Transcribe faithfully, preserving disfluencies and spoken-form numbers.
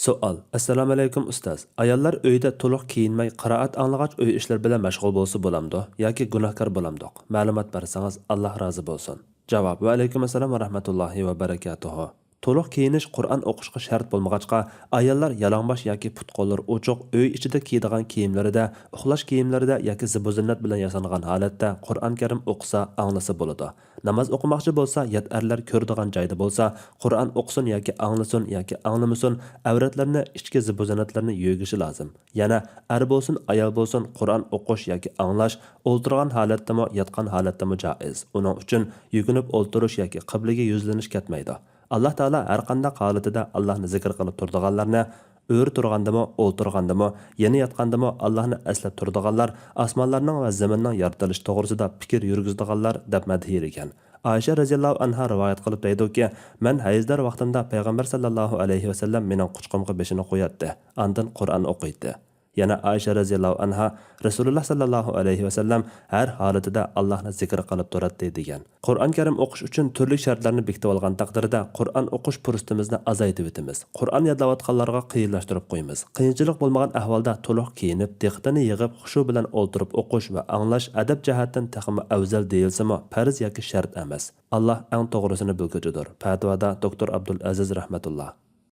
سوئال: ئەسسالامۇئەلەيكۇم ئۇستاز، ئاياللار ئۆيدە تولۇق كىيىنمەي قىرائەت ئاڭلىغاچ ئۆي ئىشلىرى بىلەن مەشغۇل بولسا بولامدۇ ياكى گۇناھكار بولامدۇق؟ مەلۇمات بەرسىڭىز، ئاللا رازى بولسۇن. جاۋاب: ۋەئەلەيكۇم ئەسسالام ۋە رەھمەتۇللاھى ۋە بەرىكاتۇھۇ. تولۇق كىيىنىش قۇرئان ئوقۇشقا شەرت بولمىغاچقا، ئاياللار يالاڭباش ياكى پۇت-قوللىرى ئوچۇق ئۆي ئىچىدە كىيىدىغان كىيىملىرىدە، ئۇخلاش كىيىملىرىدە ياكى زىبۇ-زىننەت بىلەن ياسانغان ھالەتتە قۇرئان كەرىم ئوقۇسا، ئاڭلىسا بولىدۇ. ناماز ئوقۇماقچى بولسا، يات ئەرلەر كۆرىدىغان جايدا بولسا، قۇرئان ئوقۇسۇن ياكى ئاڭلىسۇن ياكى ئاڭلىمىسۇن، ئەۋرەتلىرىنى، ئىچكى زىبۇ-زىننەتلىرىنى يۆگىشى لازىم. يەنە ئەر بولسۇن، ئايال بولسۇن، قۇرئان ئوقۇش ياكى ئاڭلاش ئولتۇرغان ھالەتتىمۇ، ياتقان ھالەتتىمۇ جائىز. ئۇنىڭ ئۈچۈن يۆگىنىپ ئولتۇرۇش ياكى قىبلىگە يۈزلىنىش كەتمەيدۇ. ئاللا تائالا ھەرقانداق ھالىتىدە ئاللانى زىكىر قىلىپ تۇرىدىغانلارنى، ئۆرە تۇرغاندىمۇ، ئولتۇرغاندىمۇ، يەنە ياتقاندىمۇ ئاللانى ئەسلەپ تۇرىدىغانلار، ئاسمانلارنىڭ ۋە زېمىننىڭ يارىتىلىشى توغرىسىدا پىكىر يۈرگۈزىدىغانلار دەپ مەدھىيىلىگەن. ئائىشە رەزىياللاھۇ ئەنھا رىۋايەت قىلىپ دەيدۇكى، مەن ھەيزدار ۋاقتىمدا پەيغەمبەر ساللاللاھۇ ئەلەيھى ۋەسەللەم مېنىڭ قۇچىقىمغا بېشىنى قوياتتى، ئاندىن قۇرئان ئوقۇيتتى. يەنە ئائىشە رەزىياللاھۇ ئەنھا، رەسۇلۇللا ساللاللاھۇ ئەلەيھى ۋەسەللەم ھەر ھالىتىدە ئاللاھنى زىكىر قىلىپ تۇراتتى، دېگەن. قۇرئان كەرىم ئوقۇش ئۈچۈن تۈرلۈك شەرتلەرنى بېكىتىۋالغان تەقدىردە، قۇرئان ئوقۇش پۇرسىتىمىزنى ئازايتىۋېتىمىز. قۇرئان يادلاۋاتقانلارغا قىيىنلاشتۇرۇپ قويىمىز. قىيىنچىلىق بولمىغان ئەھۋالدا تولۇق كىيىنىپ، دىققىتىنى يىغىپ، خۇشۇ بىلەن ئولتۇرۇپ ئوقۇش ۋە ئاڭلاش ئەدەپ جەھەتتىن تېخىمۇ ئەۋزەل دېيىلسىمۇ، پەرز ياكى شەرت ئەمەس. ئاللا ئەڭ توغرىسىنى بىلگۈچىدۇر. پەتىۋادا دوكتور ئابدۇل ئەزىز رەھمەتۇللا.